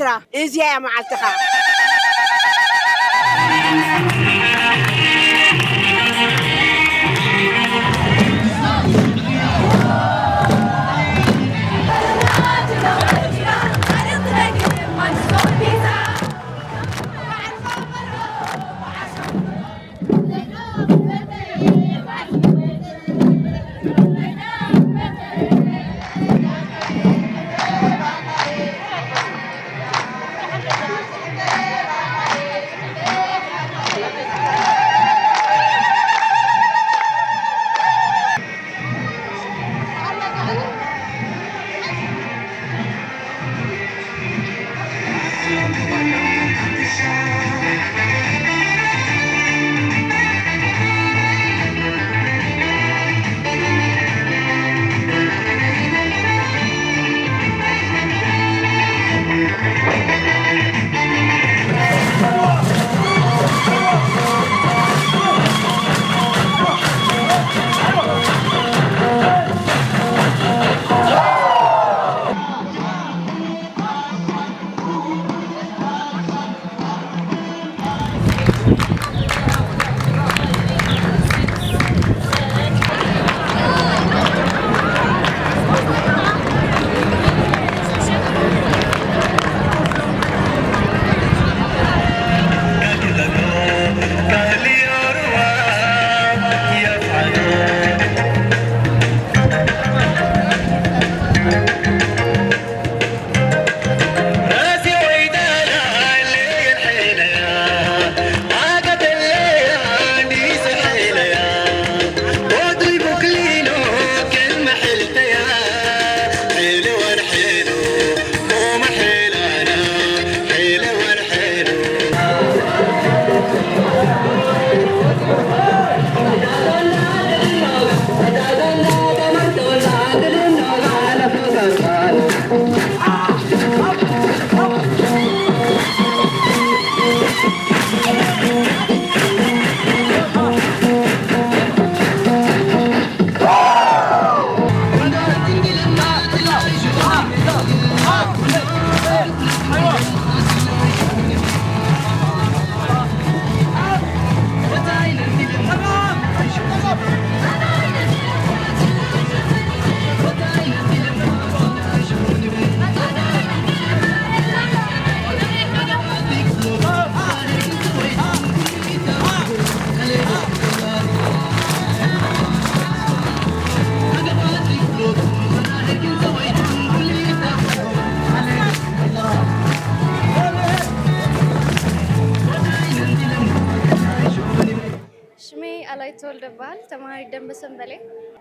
ኤርትራ። እዚኣ እያ መዓልትኻ። ሽመይ ኣላይት ተወልደ እበሃል፣ ተምሃሪት ደንበ ሰንበሌ።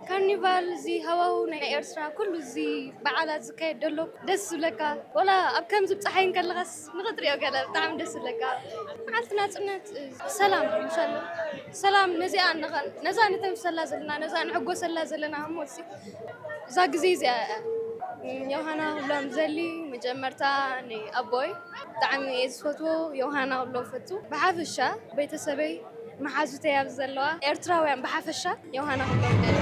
ካርኒቫል፣ እዚ ሃዋሁ ናይ ኤርትራ፣ ኩሉ እዚ በዓላት ዝካየድ ዘሎ ደስ ዝብለካ። ወላ ኣብ ከምዚ ጸሓይ እንከለኻስ ንኽትሪኦ ገለ ብጣዕሚ ደስ ዝብለካ። መዓልቲ ናጽነት፣ ሰላም፣ ምሻሎ ሰላም፣ ነዚኣ ንኸ-፣ ነዛ ንተንፍሰላ ዘለና፣ ነዛ ንሕጎሰላ ዘለና እሞ፣ እዚ፣ እዛ ግዜ እዚኣ እያ። ዮሃና ክብሎም ዘሊ መጀመርታ ንኣቦይ ብጣዕሚ እየ ዝፈትዎ፣ ዮሃና ክብሎ ፈቱ። ብሓፈሻ ቤተሰበይ፣ መሓዙተይ ኣብዚ ዘለዋ ኤርትራውያን ብሓፈሻ ዮሃና ክብሎም ደሊ።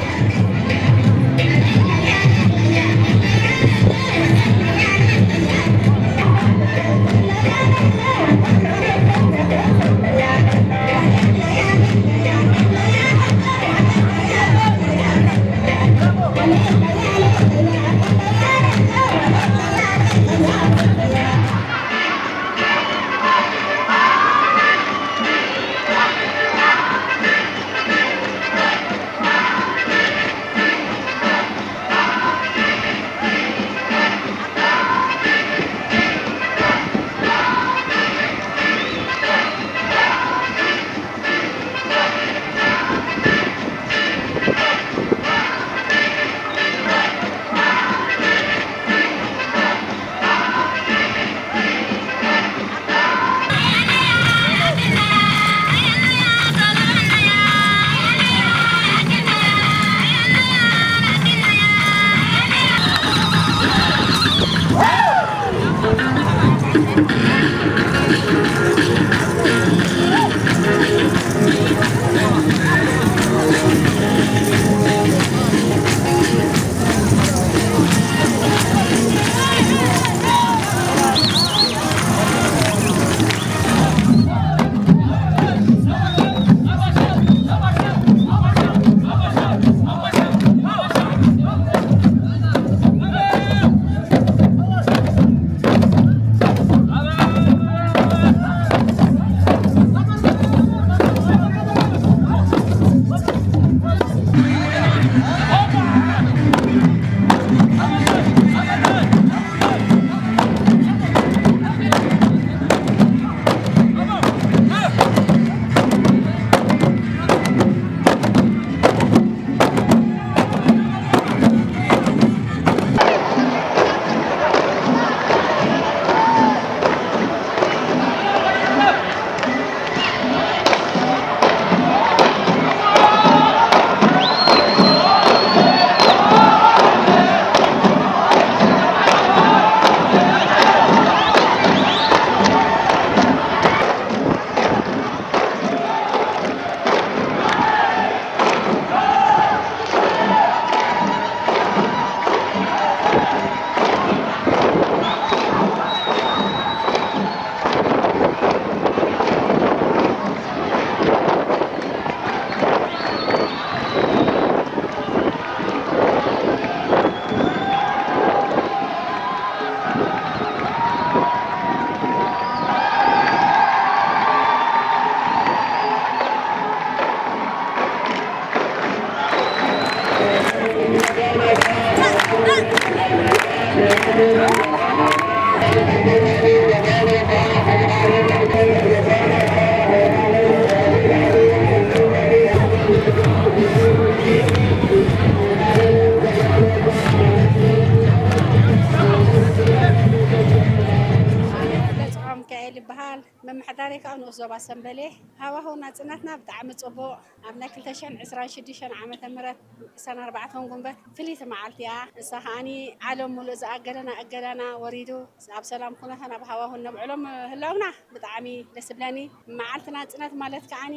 ገጽዖም ሚካኤል ይበሃል። መመሓዳሪ ከዓ ንኡስ ዞባ ሰንበሌ። ሃዋህው ናጽነትና ብጣዕሚ ጽቡቕ። ኣብ ናይ ክልተ ሽሕን ዕስራን ሽዱሽተን ዓመተ ምህረት ዕስራን ኣርባዕተን ጉንበት ፍልይቲ መዓልቲ እያ። ንሳ ከዓኒ ዓለም ሙሉእ ዝኣገደና እገዳና ወሪዱ ኣብ ሰላም ኩነኸን ኣብ ሃዋህው ነብዕሎም ህላውና ብጣዕሚ ደስ ይብለኒ። መዓልቲ ናጽነት ማለት ከዓኒ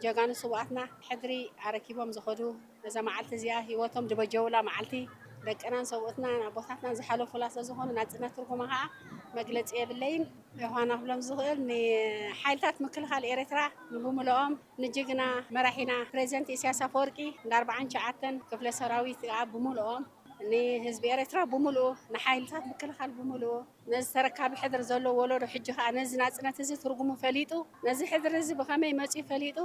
ጀጋኑ ስውኣትና ሕድሪ ኣረኪቦም ዝኸዱ ነዛ መዓልቲ እዚኣ ህይወቶም ዝበጀውላ መዓልቲ ደቅናን ሰብኡትናን ኣቦታትናን ዝሓለፉላ ስለ ዝኾኑ ናጽነት ትርጉማ ከዓ መግለጺ የብለይን። ዮሃና ክብሎም ዝኽእል ንሓይልታት ምክልኻል ኤርትራ ንብምልኦም ንጅግና መራሒና ፕሬዚደንት ኢሳያስ ኣፈወርቂ እንዳ ኣርባዓን ትሽዓተን ክፍለ ሰራዊት ከዓ ብምልኦም ንህዝቢ ኤርትራ ብምልኡ ንሓይልታት ምክልኻል ብምልኡ ነዚ ተረካቢ ሕድሪ ዘሎ ወለዶ ሕጂ ከዓ ነዚ ናጽነት እዚ ትርጉሙ ፈሊጡ ነዚ ሕድሪ እዚ ብኸመይ መጺኡ ፈሊጡ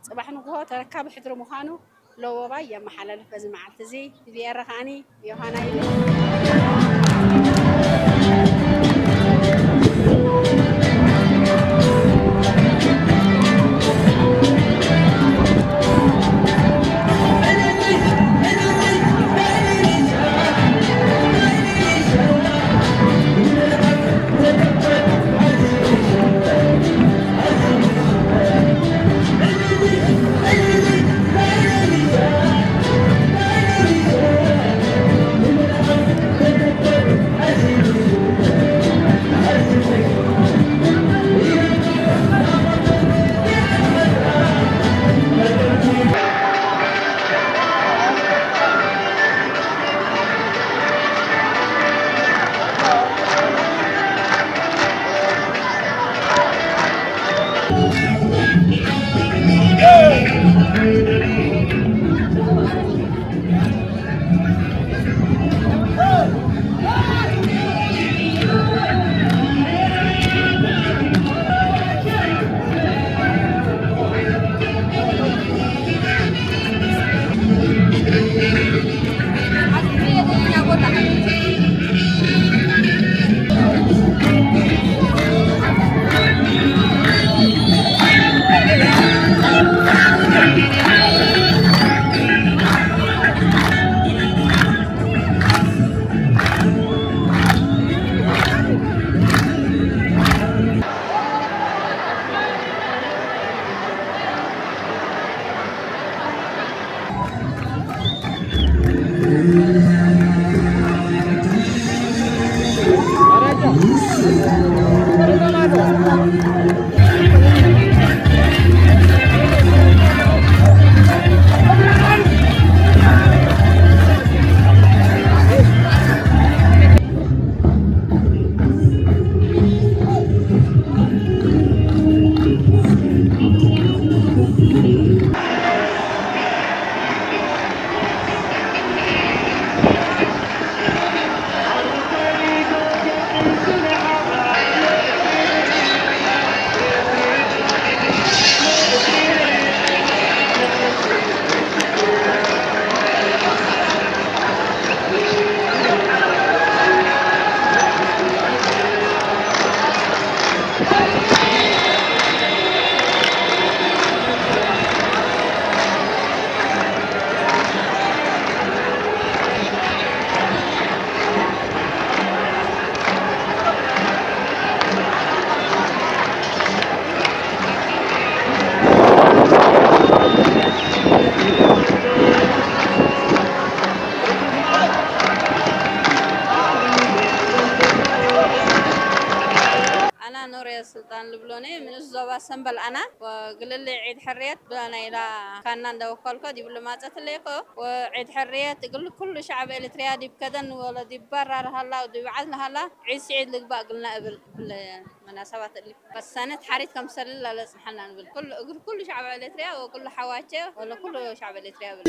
ጽባሕ ንግሆ ተረካቢ ሕድሪ ምዃኑ ለወባይ የመሓላልፍ በዚ መዓልቲ እዚ። ቪኤር ከዓኒ ዮሃና ኢሉ። ኣና ኖርያ ስልጣን ልብሎኒ ምንስ ዞባ ሰንበል ኣና ወግልሊ ዒድ ሕርየት ብናይላ ካና እንደወከልኮ ዲብሉ ማጸት ለይኮ ወዒድ ሕርየት እግል ኩሉ ሻዕብ ኤርትርያ ዲብ ከደን ወለ ዲብ በራር ሃላ ዲብ ዓዝ ለሃላ ዒድ ስዒድ ልግባእ ግልና እብል እብል መናሰባት እሊ በሳነት ሓሪት ከም ሰልል ኣለጽንሓና ንብል ኩሉ እግል ኩሉ ሻዕብ ኤርትርያ ወኩሉ ሓዋቸ ወለ ኩሉ ሻዕብ ኤርትርያ እብል።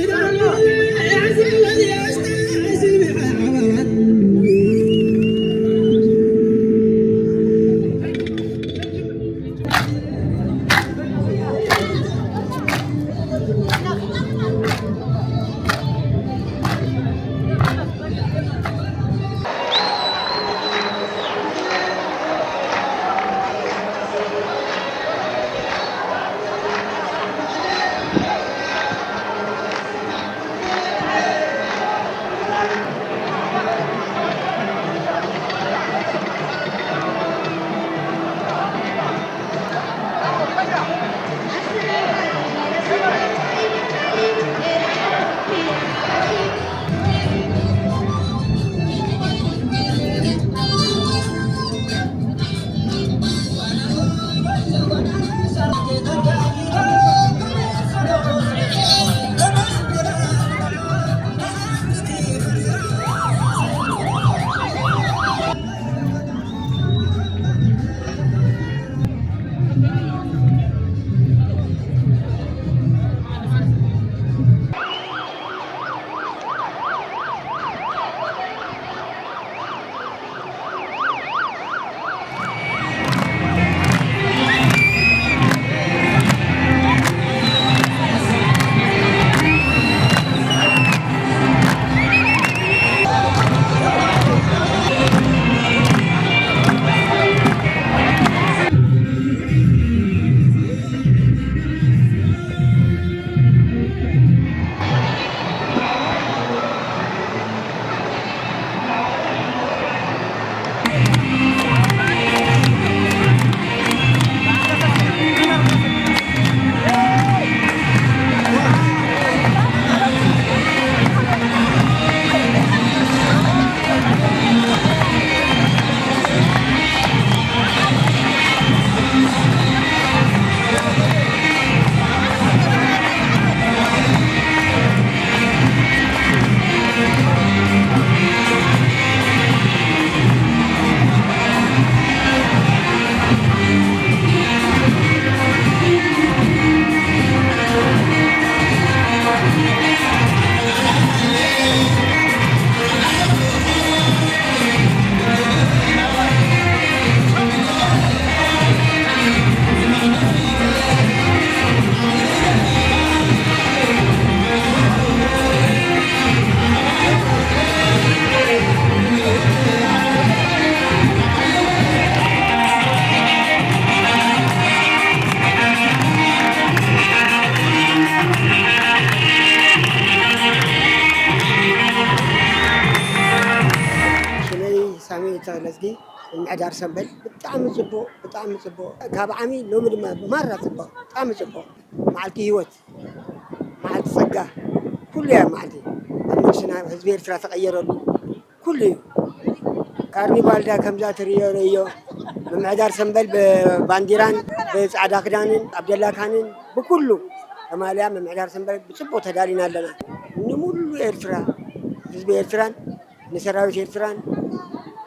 ምምሕዳር ሰምበል ብጣዕሚ ጽቡቕ፣ ብጣዕሚ ጽቡቕ። ካብ ዓሚ ሎሚ ድማ ማራ ጽቡቕ፣ ብጣዕሚ ጽቡቕ። መዓልቲ ህይወት፣ መዓልቲ ጸጋ፣ ኩሉ እያ መዓልቲ። ነብስና ህዝቢ ኤርትራ ተቐየረሉ። ኩሉ እዩ። ካርኒቫል ዳ ከምዛ ትርእዮ ርእዮ። ምምሕዳር ሰምበል ብባንዲራን ብጻዕዳ ክዳንን ኣብ ደላካንን ብኩሉ ተማልያ ምምሕዳር ሰምበል ብጽቡቕ ተዳሊና ኣለና። ንሙሉ ኤርትራ፣ ህዝቢ ኤርትራን ንሰራዊት ኤርትራን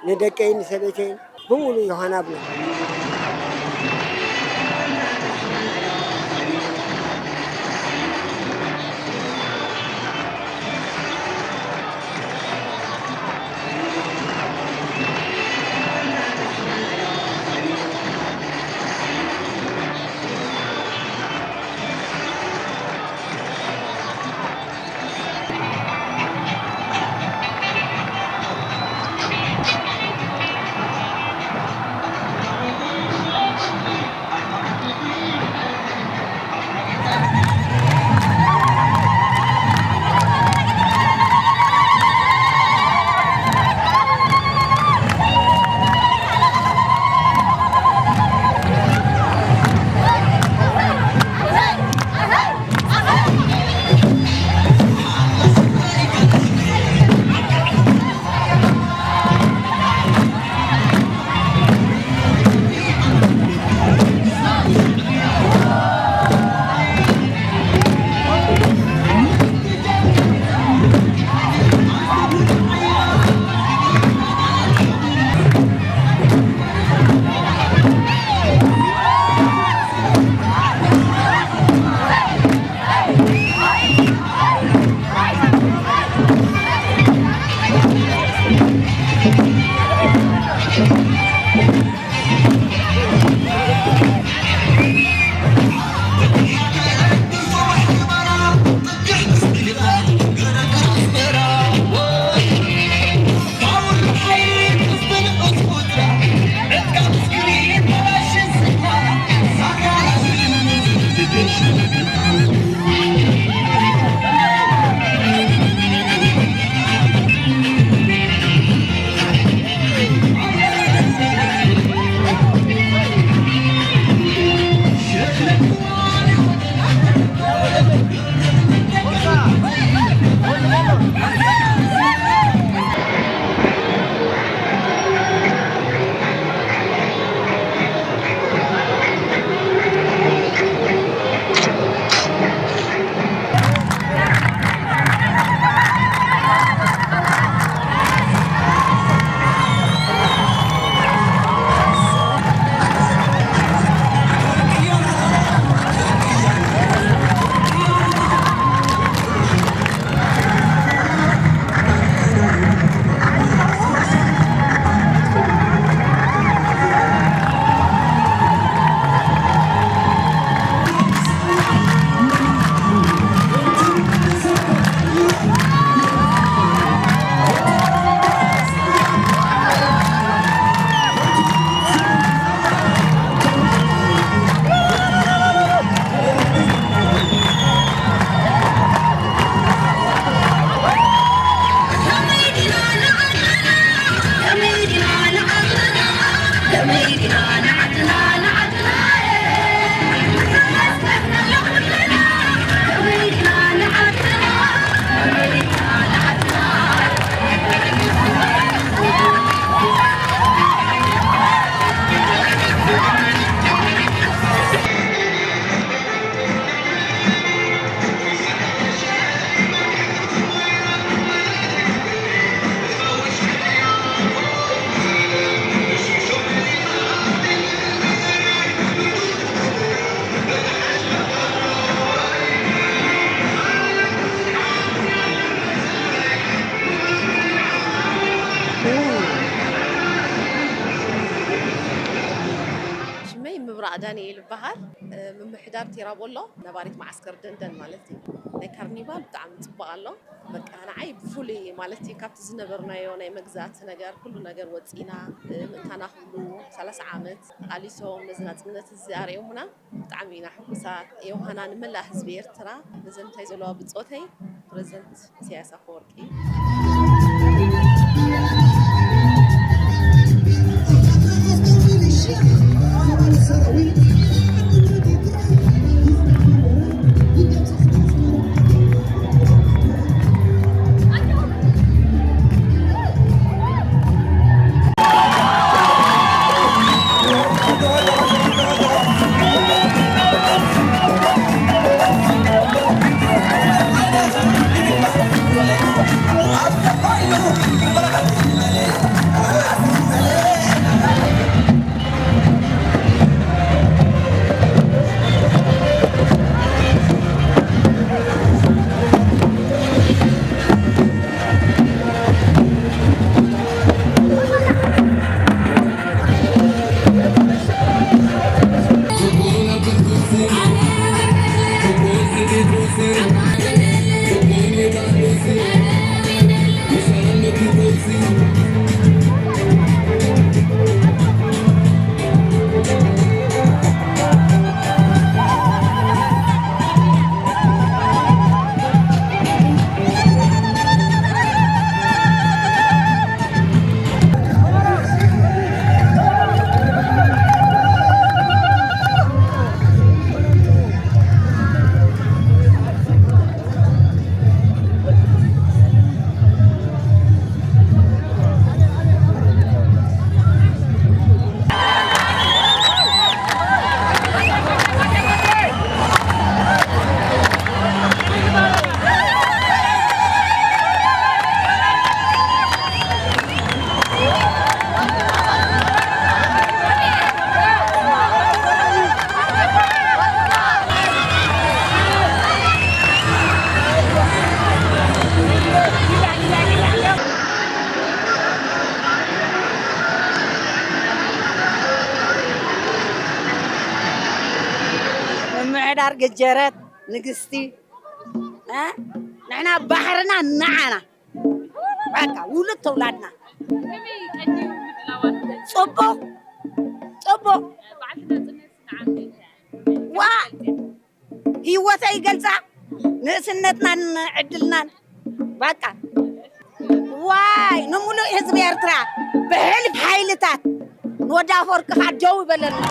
ንደቀይን ንሰበይተይን ብምሉ ዮሃና ብሎ። ሽመይ ምብራቕ ዳንኤል ይበሃል። ምምሕዳር ቴራቦሎ፣ ነባሪት መዓስከር ደንደን ማለት እዩ። ናይ ካርኒቫል ብጣዕሚ ጽቡቕ ኣሎ። በቃ ንዓይ ብፍሉይ ማለት እዩ፣ ካብቲ ዝነበርናዮ ናይ መግዛእቲ ነገር፣ ኩሉ ነገር ወጺና፣ ምእንታና ክብሉ ሰላሳ ዓመት ተቓሊሶም ነዚ ናጽነት እዚ ኣርእዮምና። ብጣዕሚ ኢና ሕጉሳት። ዮሃና ንመላእ ህዝቢ ኤርትራ፣ ነዘን እንታይ ዘለዋ ብጾተይ ፕረዚደንት ኢሳያስ ኣፈወርቂ። ምምሕዳር ገጀረት ንግስቲ፣ እ? ንሕና ባሕርና ንዓና። በቃ ውሉድ ተውላድና። ጽቡቕ፣ ጽቡቕ። ዋ፣ ህይወተይ ይገልጻ፣ ንእስነትናን ዕድልናን። በቃ ዋይ፣ ንሙሉእ ህዝቢ ኤርትራ ብሕልፍ ሓይልታት ንወዲ ኣፈወርቂ ከዓ ደው ይበለልና።